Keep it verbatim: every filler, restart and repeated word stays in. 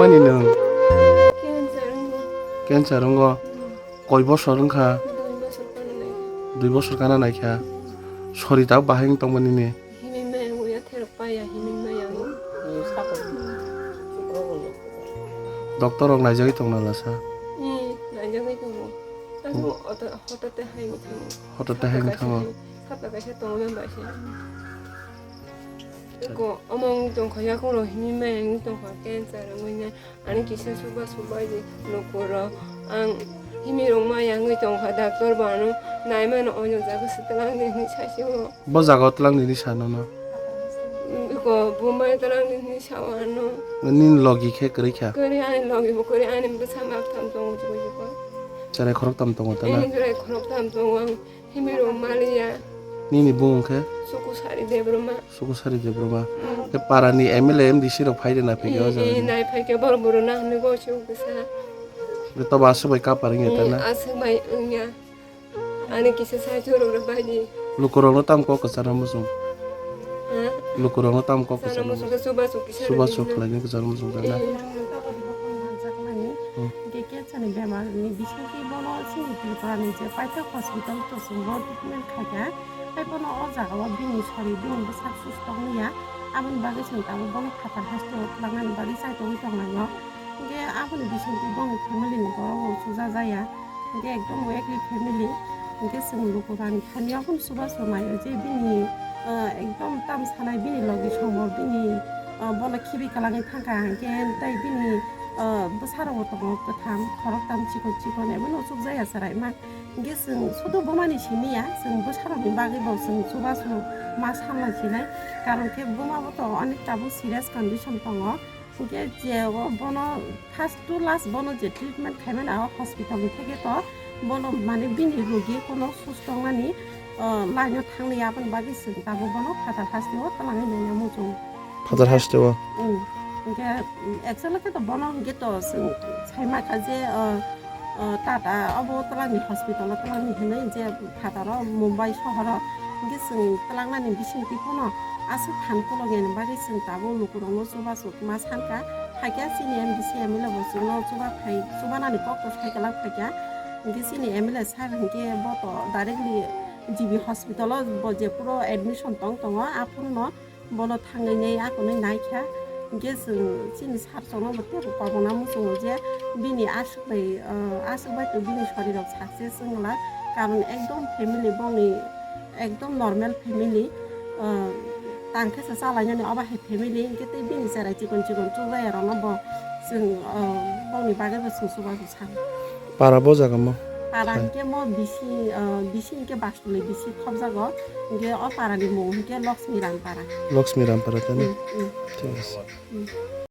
Ani nwng? Cancer wngkha. Cancer wngkha? Hmm. Koi bosor wngkha? Dui bosor kana naikha. Dui bosor kana naikha? Hmm. Sori tabuk bahai wng tongma nini? Himwi maya wngya, therok paya himwi maya wngya. Doctor rok naijagwi tongna lasa? Hmm, naijagwi tongo. Tabuk hoto-, hotote haini thango. Hotote haini thango. Sapta kaisa tongo, mem bai se. Eko, omo wng tongkha, yakung rok himwi maya wngwi tongkha, cancer wngwi nai, ani kisa suba suba di luku rok, ang himwi rok maya wngwi tongkha, doctor bo ano naimano, oino jaga se twlang di hinwi saisio. Bo jaga o twlang di hinwi sa nono? Eko, bo maya twlang di hinwi sao ano. Nini logi khe kwrwi kha? Kwrwi, ani logi bo kwrwi, ani bwsa mak tham tongo, chikon chikon. Cherai khorok tam tongo ta na? Ani cherai khorok tam tongo, ang himwi rok maliya. Nini bung khe? Sukusari Debbarma. Sukusari Debbarma. Mm. Khe para ni M L A, M D C rok phai rwna phaikha o jaga ni? Eh, nai phaikha, bor boro na hinwi go se ukisa. Khe tobo aswk bai kapar wngya ta na? Mm, aswk bai wngya. Ani kisa sai choro rok bai di. Luku rok no tam kok kwchar muchung? Ha? Luku rok no tam kok kwchar muchung? Kwchar muchung khe chubachu kisa rok di. Chubachu khlai ni kwchar muchung ta na? Eh. Hmm. Hwnkhe cancer ni bemar ni bisingtwi bono chini Tripura ni je paithak hospital to chwng bo treatment khaikha. Tei bono o jaga o bini sori bini bwsak susto wngya. Aboni bagwi chwng tabuk bono phatar haste o twlangnani bagwi chaitogwi tonglaio. Hwnkhe aboni bisingtwi boni family ni borok bo chuja jaya. Hwnkhe ekdom ekli family. Hwnkhe chwng lukurokni thani o phano chubachu naio je bini, ah, ekdom tam sanai bini logi somor bini, ah, bono khibi kwlangwi thangkha, hwnkhe tei bini, ah, bwsarokbo tongo kwthang, khoroktham chikon chikon, ebono chukjaya chwraima. Hwnkhe chwng sudu bumani simi ya, chwng bwsarokni bagwi bo chwng chubachu ma sanlai sinai, karon khe buma bo to onek tabuk serious condition tongo. Hwnkhe je o bono first to last bono je treatment khaimani o hospital ni theke to bono mane bini rogi kono susto wngnani, ah, line o thangli aboni bagwi chwng tabuk bono phatar haste o twlangwi nangya muchung. Phatar haste o? Mm. Hwnkhe, mm, actually khe to bono hwnkhe to chwng sai mankha je, ah, ah, Tata obo twlangni hospital o twlangni hinwi je phataro Mumbai sohoro hwnkhe chwng twlangnani bisingtwi phano aswk phan kolokya ni bagwi chwng tabuk lukurokno chubachu ma sankha, hakhe chini M D C M L A bo chwngno chuba phai, chubanani kok to sai kwlak phaikha. Hwnkhe chini M L A sir hwnkhe bo to directly G B hospital o bo jephuru admission tong tongo, aphuruno bono thangwi nei akonwi naikha. Hwnkhe chwng chini sir chwngno bo teibo kobokna muchungo je bini aswk bai, ah, aswk bai to bini sorirok success wng glak, karon ekdom family bongni ekdom normal family, ah, tang khe se chalainani obo hai family, hwnkhe tei bini cherai chikon chikon chukjaya rokno bo chwng, ah, bongni bagwi bo chwng chubachu sa. Para bo jaga mo? Para hai. Hwnkhe mo bisi, ah, bisi hwnkhe Bastuli bisi khobjago, hwnkhe o para ni mung hwnkhe Lakshmi Rampara. Lakshmi Rampara ta na? Hmm, hmm. Thik ase. Hmm.